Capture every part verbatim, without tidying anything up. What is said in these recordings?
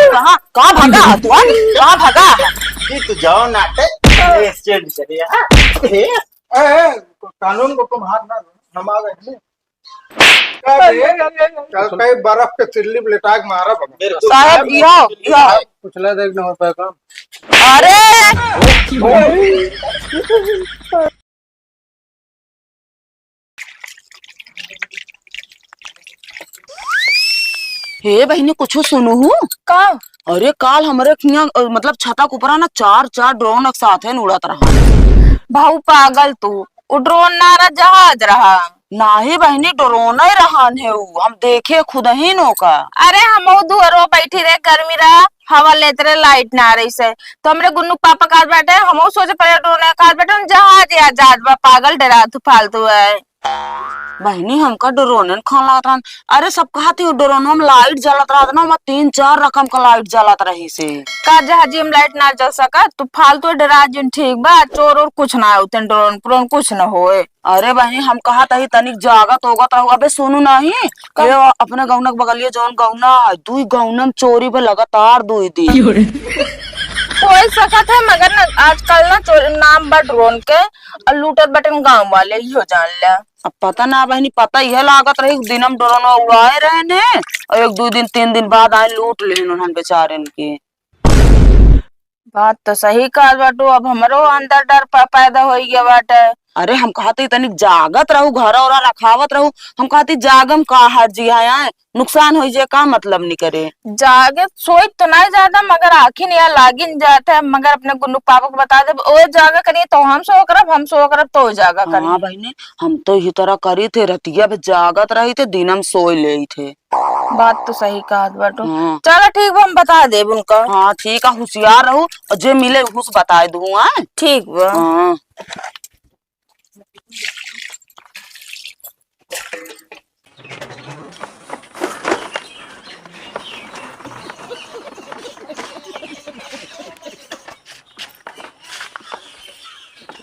कहाँ, कहाँ भागा है तू, हाँ? कहाँ भागा है? कि तू जाओ नाटे, exchange करे, हाँ? ए, ए, कानून को तुम हाथ ना दो, हम आ गए हैं। अरे, अरे, अरे, अरे। कल कई बर्फ के सिल्ली पे लेटा के मारा बाबा। साहेब, इहो, इहो। कुछ ले देख ना हो पाए काम। अरे! हे बहिनी, कुछ सुनू हूँ? का? अरे, काल हमरे हियाँ, अ, मतलब, छता के ऊपरा ना चार, चार drone एक साथे न उड़त रहा। भाऊ पागल तू, उ drone ना रहा, जहाज रहा। नाही बहिनी, drone ही रहन है उ, हम देखे खुद ही नो का। अरे, हम दुअरो बैठी रहे, गर्मी रहा, हवा लेत रहे, light ना रही से, तो हमरे गुन्नू के पापा कहत बाटे, हमहू सोचे पड़े drone कहत बाटे, हम जहाज या जात बा, पागल डरा तू फालतू है। बहिनी, हमका डरोने न खान लागत रहन। अरे, सब कहत ही, डरोनवा में light जलत रहत ना, ओमा तीन चार रकम का light जलत रही से। का जहाजी में light ना जल सकत? तू फालतू डरा जिन, ठीक बा? चोर और कुछ ना होते, ड्रोन प्रोन कुछ न होए। अरे बहिनी, हम कहत ही तनिक जागत ओगत रहू। अबे सुनू नाही, का? ये अपने गौना के बगलिया जौन गौना है, दुई गौना में चोरी बे लगातार दुई दिन। क्यों रे? हो सकत है, मगर ना आजकल ना चोर नाम बा ड्रोन के, और लूटत बटन गाँव वाले, इहो जान ले। अब पता ना बहिनी, पता इहे लागत रही, दिनम ड्रोन उड़ाए रहे ने, और एक दो दिन, तीन दिन बाद आए लूट लेन उन्हन बेचारन के। बात तो सही कहत बाटू, अब हमरो अंदर डर प-, पैदा होइ गया बाटे। अरे हम कहत ही तनिक जागत रहू, घर ओरा रखावत रहू, हम कहत ही जागम का हर जी है, आए नुकसान होइ जे का मतलब नहीं करे। जागे सोई तो नहीं जाता, मगर आँखी नहीं लागिन जाता है, मगर अपने गुन्नू पापा को बता दे, ओ जागा करिए तो हम सो करब, हम सो करब तो ओ जागा करिए। हाँ बहिनी, हम तो इही तरह करी थे, रतिया भे जागत रही थे, दिनम सोई लेई थे। बात तो सही कहत बाटू। हाँ। चलो ठीक बा, हम बता देब उनका। हाँ ठीक है, हुसियार रहू और जे मिले हुस बताए दू, हाँ? ठीक बा। हाँ।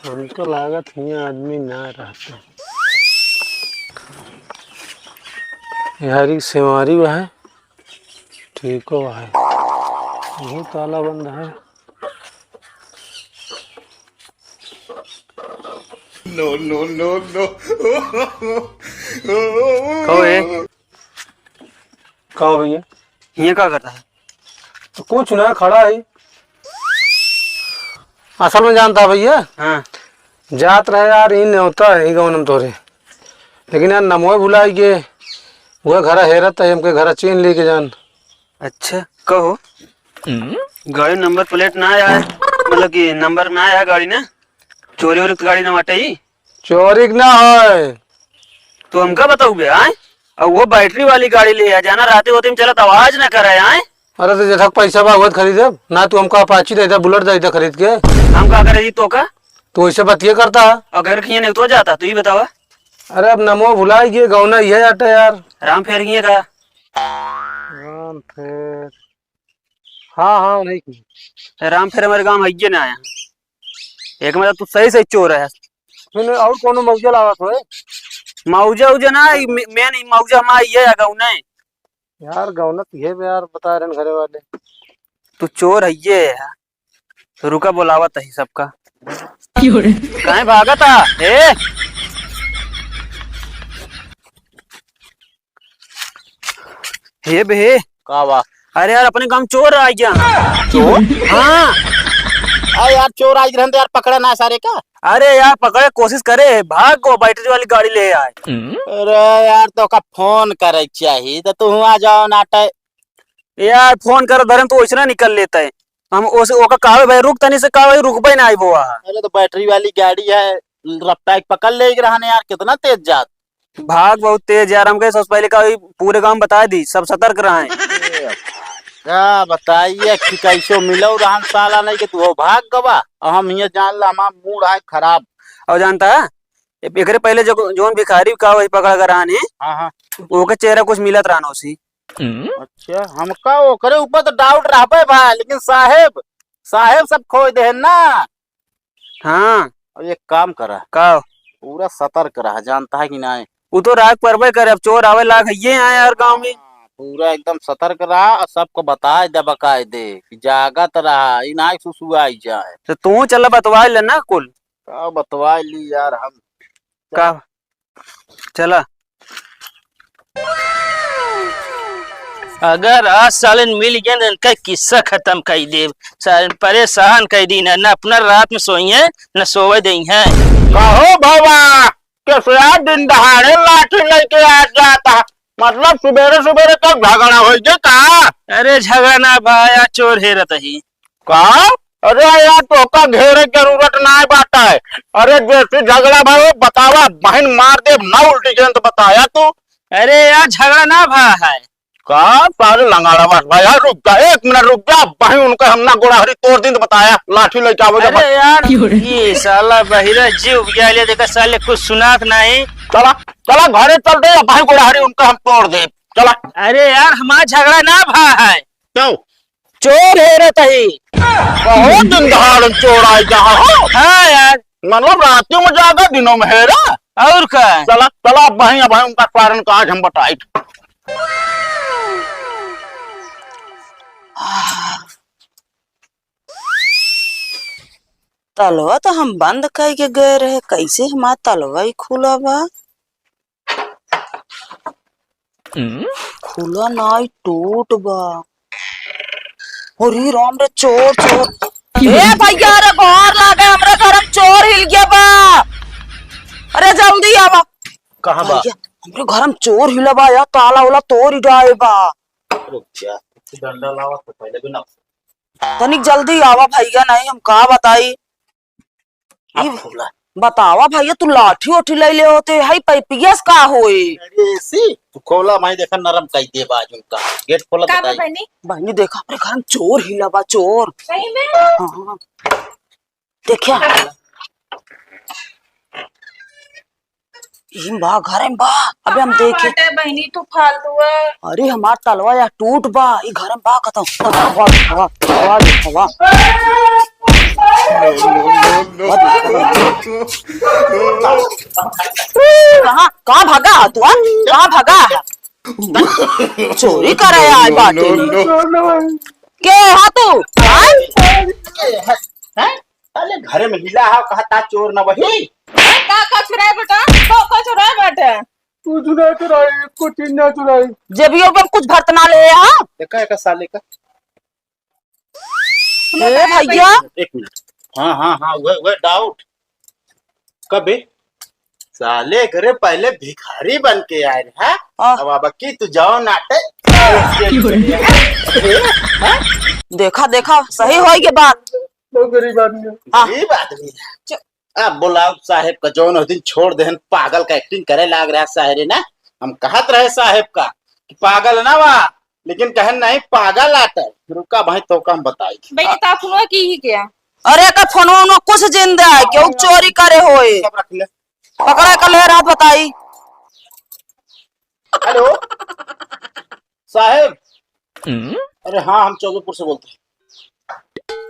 हमको लागत हियाँ आदमी ना रहते। यारी सेवारी वह है, ठीको वह है, यही ताला बंद है। No, no, no, no। कहो ए। का हो भैया? हियाँ का करता है? तो कुछ ना, खड़ा है। असल में जानता है भैया? हाँ। जात रहे यार, ई नेवता है, ई गौनम तोरे। लेकिन यार, नमोए भुलाई गए। वह घर हेरत है, हमके घर चीन लेके जान। अच्छा, कहो। गाड़ी नंबर प्लेट ना आया है, मतलब कि नंबर ना आया गाड़ी ने, चोरी वोरी तो गाड़ी ना बाटे ही। चोरी के ना है। तो हमका बताऊ बे, आए? और वो बैटरी वाली गाड़ी ले आ जाना, राते होते में चलत आवाज ना करे, आए? अरे तो जठक पैसा बा, वह खरीदे ना, तू हमका अपाची दे दे, बुलेट दे दे खरीद के। हम का करे जी तो का? तू ऐसे बतिये करता है। अगर कहीं नहीं तो जाता, तू ही बतावा। अरे अब नमो भुलाई गए, गौना ये आटा यार। राम फेर गए का? राम फेर। हाँ, हाँ, नहीं की। राम फेर हमारे गांव हइये ना आया। एक मतलब तू सही सही चोर है। फिर और कोनो मौजा लागत होए? मौजा उजा ना, ई मे-, मेन ई मौजा हमारा ये है गौना है। यार, गौना तो ये बे यार, बता रहे हैं घरे वाले। तू चोर है ये यार। तो रुका, बोलावत है सबका। काहे भागत आ? ए? हे बे। का बा? अरे यार, अपने गांव चोर आ गया। चोर? हाँ। अरे यार, चोर आ गए रहन तो यार, पकड़ा ना सारे का। अरे यार, पकड़े कोशिश करे, भाग गो, बैटरी वाली गाड़ी ले आए। अरे यार, तो का फोन करे चाहिए, तो तू आ जाओ नाटे। यार, फोन कर धरे तो वैसे ना निकल लेता है। हम ओसे, ओका कहबे, "भाई रुक तनी से," कहबे, "रुकबे ना आइबो आ।" अरे तो बैटरी वाली गाड़ी है, रफ्तार पकड़ ले रहने यार, कितना तेज जात। भाग बहुत तेज यार, हमके सबसे पहले का पूरे गांव बता दी, सब सतर्क रहें। का बताइए कि कैसे मिलो रहन साला नहीं कि तू हो भाग गवा, और हम ये जान ला हमार मूड है खराब। और जानता है, एकरे पहले जो, जोन भिखारी का वही पकड़ कर रहने, हाँ, हाँ। ओके चेहरा कुछ मिलत रहन उसी। अच्छा, हमका ओकरे ऊपर तो डाउट रहबे बा, लेकिन साहेब, साहेब सब खोज दे ना। हाँ। अब एक काम करा। का? पूरा सतर्क रहा, जानता है कि नहीं? उ तो राग परबे करे, अब चोर आवे लाग हइये हैं यार गाँव में। हाँ, पूरा एकदम सतर्क रहा और सबको बताइ दे बकायदे कि जागत रहा, ई नाहीं सुसुआइ जाए। तो तू चला बतवाइ ले ना कुल। का बतवाइ ली यार हम। का? चला। अगर आज सालेन मिल गए न, इनका किस्सा खतम कइ देब। सालेन परेशान कइ दीन है, न अपना रात में सोइहैं, न सोवे देइहैं। कहो बाबा, कैसे आज दिन दहाड़े लाठी लइके आ जाता? मतलब सुबेरे सुबेरे तो झगड़ा होइ गया का? अरे झगड़ा ना भाया, चोर हेरत ही। का? अरे यार, तोहका घेरे के जरूरत नाहीं बाटै। अरे जैसे झगड़ा भा, बतावा, बहिन मार देब ना उल्टी गेंद, बताया तू। अरे यार, झगड़ा ना भा है। का सारे लंगाड़ा बस भाई, यार रुक जा, एक मिनट रुक जा, बहिन उनका हम ना गोड़ाहरी तोड़ दिन बताया, लाठी लेके आवे जब। अरे यार, ये साला बहिरा जी उबिया लिया, देखा साले कुछ सुनात नहीं। चला, चला घरे चल दे, भाई गोड़ाहरी उनका हम तोड़ दे, चला। अरे यार, हमार झगड़ा ना भा है। क्यों? चोर हेरत ही। बहुत दिन दहाड़न चोर आइ जा हो। हाँ यार। मतलब रातियों में जागा, दिनों में हेरा। और का? चला, चला, अब भाई, अब भाई उनका कारण का आज हम बताई। तलवा तो हम बंद कइ के गए रहे, कैसे हमार तलवा ही खुला बा? हम्म? खुला नाई, टूट बा। अरे राम रे, चोर, चोर। ए भैया रे, गोर लागे, हमरे घर में चोर हिल गया बा। अरे जल्दी आवा। कहाँ बा? भैया, हमरे घर में चोर हिला बा यार, ताला वाला तोड़ डाए बा। रुक जा, डंडा लावा तो पहले भी ना। तनिक जल्दी आवा भैया, नहीं हम का बताई। अब ई खोला। बतावा भैया, तू लाठी ओठी लइ ले होते, हई पैपियस का होई? अरे ऐसी, तू खोला, मैं देखा नरम कइ देब आज उनका। गेट खोला का बताई। बा बहनी? बहनी देखा, हमरे घर में चोर हिला बा, चोर। सही में? हाँ, हाँ। देखा। ई बा, घर में बा। अबे हम कहाँ देखे। बाटे बहिनी, तू फालतू है। अरे, हमार तलवा या टूट बा, ई घर में बा, कतौ। हवा, हवा, हवा, हवा। कहाँ, कहाँ भागा है तू, हाँ? कहाँ भागा है? चोरी करे आए बाटे। के हा तू? हाँ? हैं? अरे घरे में हिला है, कहा ता चोर न वही। का का चुराए बेटा? का का चुराए बेटा? कुछ ना चुराई, कुछ ना चुराई। जेबियो में कुछ भरत ना ले, हाँ? देखा, एका साले का। ए भैया। एक मिनट। हाँ, हाँ, हाँ, वह, वह डाउट। कबे? साले घरे पहले भिखारी बन के आए रहे, हाँ? हाँ। अब, अब की तू जाओ नाटे। देखा, देखा, सही होई के बात। बहुत गरीब आदमी है। हाँ। गरीब आदमी है। चुप। अब बुलाओ साहेब का, जौन उस दिन छोड़ देहन, पागल का एक्टिंग करे लाग रहा साहेब ना। हम कहत रहे साहेब का कि पागल ना बा, लेकिन कहन नहीं पागल आटे। रुका भाई, तो काम बताई। भाई, ये तो फोनवा की ही क्या? अरे, का फोनवा उनवा कुछ जिंदा है, क्यों चोरी करे होए? सब रख ले। पकड़ा कर ले रात बताई। हेलो। साहेब। हम्म? अरे हाँ, हम चौबेपुर से बोलते हैं।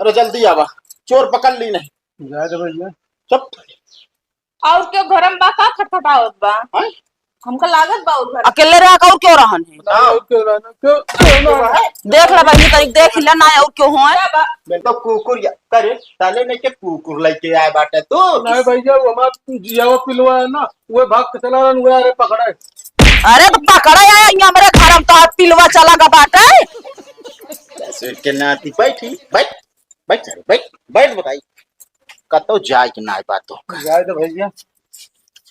अरे जल्दी आवा, चोर पकड़ ली नहीं। जाए दे भैया। चुप। और क्यों घर में बा, का खटखटावत बा? हाँ? हमका लागत बा और घर। अकेले रहा का और क्यों रहन है? बताओ। और क्यों रहना? क्यों, क्यों ना रहा? देख ले बहिनी, तनिक देख ले ना और क्यों हो। क्या बा? मैं तो कुकुर या, करे, साले ने के कुकुर लेके आए बाटे तू? नहीं भैया, वो हमार जियावा पिलवा है ना, वो भाग के चला रहा, वो अरे पकड़े। अरे तो पकड़े आया, ये हमरे घर में तो पिलवा चला गा बाटे। ससुर के नाती, बैठी, बैठ, बैठ सारे, बैठ, बैठ बताई। कतौ जाए के नाय बात हो। जाए तो भैया।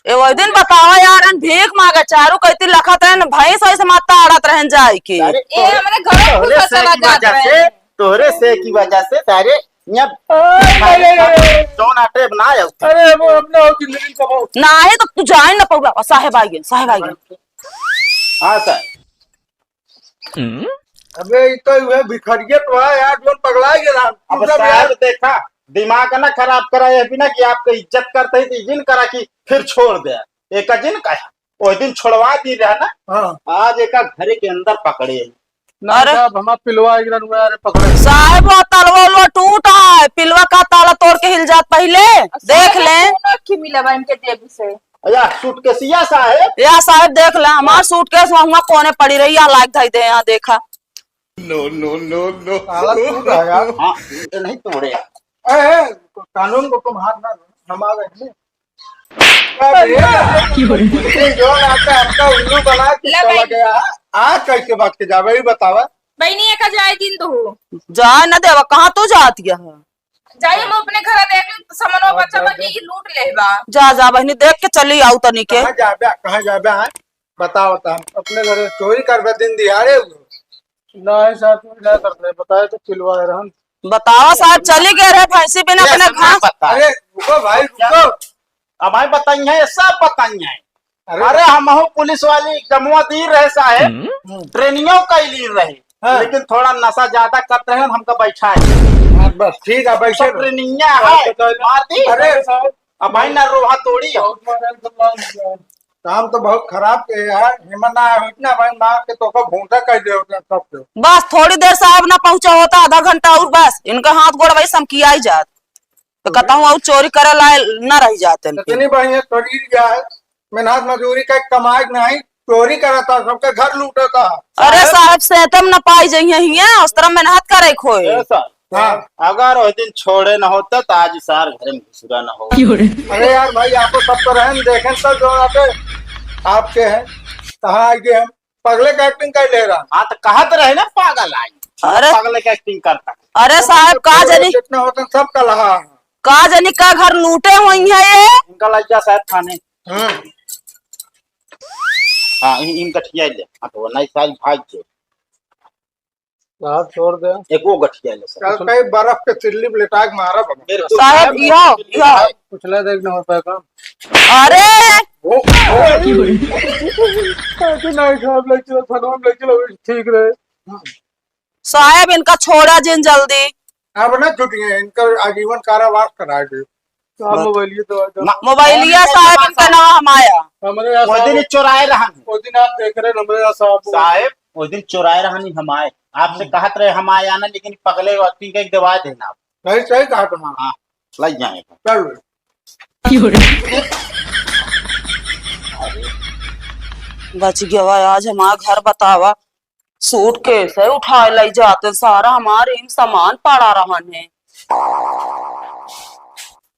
ए, वही दिन बतावा यार, हम भीख मांगे, चारू कहती लखत रहन, भैंस वैसे माता आड़त रहन जाए के। अरे ए, हमरे घर में तोहरे घुसा से चला की जात वजह रहे। से, तोहरे से की वजह से सारे यहाँ अरे, अरे, अरे, अरे। जौन आटे बनाए होते। अरे, वो अपना हो जिंदगी का बहुत। नाही तो तू जाए ना पौला, साहेब आ गए, साहेब आ गए। हाँ सर। हम्म? अबे, ई तो उहे भिखरिये तो है यार, जोन पगला गेला। अब तू सब साहब यार देखा, दिमाग ना खराब करा, ये भी ना कि आपका इज्जत करते ही तो जिन करा कि फिर छोड़ दे। एक जिन का, वो दिन छोड़वा दी रहा ना, हाँ। आज एक घरे के अंदर पकड़े। ना अरे। साहब, हमार पिलवा एक रन हुआ, अरे पकड़े। साहब, वो तलवा उलवा टूटा है, पिलवा का ताला तोड़ के हिल जात पहले, देख ले। कौन अखी मिला बा इनके जेब से? या सूटकेसिया साहेब। या साहेब देख ले, हमार सूटकेस वहाँ कोने पड़ी रही, या लाग धई दे, यहाँ देखा। No, no, no, no। साला तू रहेगा। हाँ, ये नहीं तोड़े। ए, ए, कानून को तुम हाथ ना दो, हम आ गए हैं। अरे, ये जो आता है, हमका उल्लू बना के ले चला भाई। गया। आज कैसे बात के जावे, ये बतावा। बहिनी, एका जाए दिन तो हो। जाए न देवा, कहाँ तू जात गया है? जाई हम अपने घर देख ले, समनवा बच्चा बा कि लूट ले बा। जा, जा बहिनी, देख के चली आऊ तनी के। कहाँ जाबे, कहाँ जाबे, हाँ? बताओ तो, हम अपने घर में चोरी करबे दिन दिहाड़े हुए। नहीं साहब, चोरी ना करते, बताए तो चिलवा है रहन। बताओ साहब, चली गए रहे भैंसी बिना ये अपने सब ना घास। पता है। अरे रुको भाई, रुको। अब भाई बताई है, सब बताई है। अरे। अरे हमहू पुलिस वाली exam-वा दी रहे साहेब, हम्म। training-ओ कइली रहे, हाँ। लेकिन थोड़ा नशा ज्यादा करते हैं, हमका बैठा है। हाँ, बस ठीक है, बैठे सब रहो। Training-या है, हाँ, तो मार दी। अरे। अब भाई ना रोहा तोड़ी है। बहुत मारे हैं, सब मार दिया। काम तो बहुत खराब के यार, हिम्मत ना है, इतना भाई मार के तो को भूसा कर दे होता सब तो। बस थोड़ी देर साहेब ना पहुँचा होता, आधा घंटा और बस, इनका हाथ गोड़ वही समकिया ही जात। तो कहता हूँ, और चोरी करे लाए न रह जाते इनके। इतनी बढ़िया शरीर जाए, मेहनत मजदूरी का कमाई नहीं, चोरी करता, सबके घर लूटता। अरे साहेब, सेतम न पाई जइहे हियाँ, उस तरह मेहनत करे खोए। ए साहब, हाँ। अगर उस दिन छोड़े न होते तो आज सार घर में घुसरा न हो। अरे यार भाई, आपको सब तो रहन देखें तो जो आते आपके हैं, कहाँ आएंगे हम? पगले का acting कर ले रहा। हाँ, तो कहत रहे ना पागल आई। अरे। पगले का acting करता। अरे साहेब, का जनी जितना होता सब का लहा। का जनी का घर लूटे होइहे ये? इनका लग जा शायद थाने। हम्म। हाँ, इन, इन गठिया ले। हाँ, तो वो नहीं साल भाग जे। साहब छोड़ दे। एक वो गठिया ले सर। कल कई बर्फ के सिल्ली में लेटा के मारा बाबा। बिल्कुल। साहेब, इहो, इहो। कुछ ले देख न हो पाए काम। अरे! वो, वो। ऐसे नहीं साहब, ले चलो, थाना में ले चलो, ठीक रहे। साहेब, इनका छोड़ा जिन जल्दी। अब ना छुट्टी है, इनका आजीवन कारावास करा दे। साहब, मोबाइलिया तो आ जाओ। मोबाइलिया साहेब, इनका नाम हमाया। हमरे यहाँ वो दिन साहब, चोराए रहन। वो दिन आप देख रहे, हमरे यहाँ साहब। साहेब, वो दिन चोराए रहन हमारे। आपसे कहत रहे हमारे आना, लेकिन पगले वक्ती के दवा देना। सही, सही कहा तुम। हाँ, लग जाएगा। चल। बच गया आज हमारा घर, बतावा। सूटकेस है, उठाए लाई जाते, सारा हमारे इन सामान पड़ा रहन है।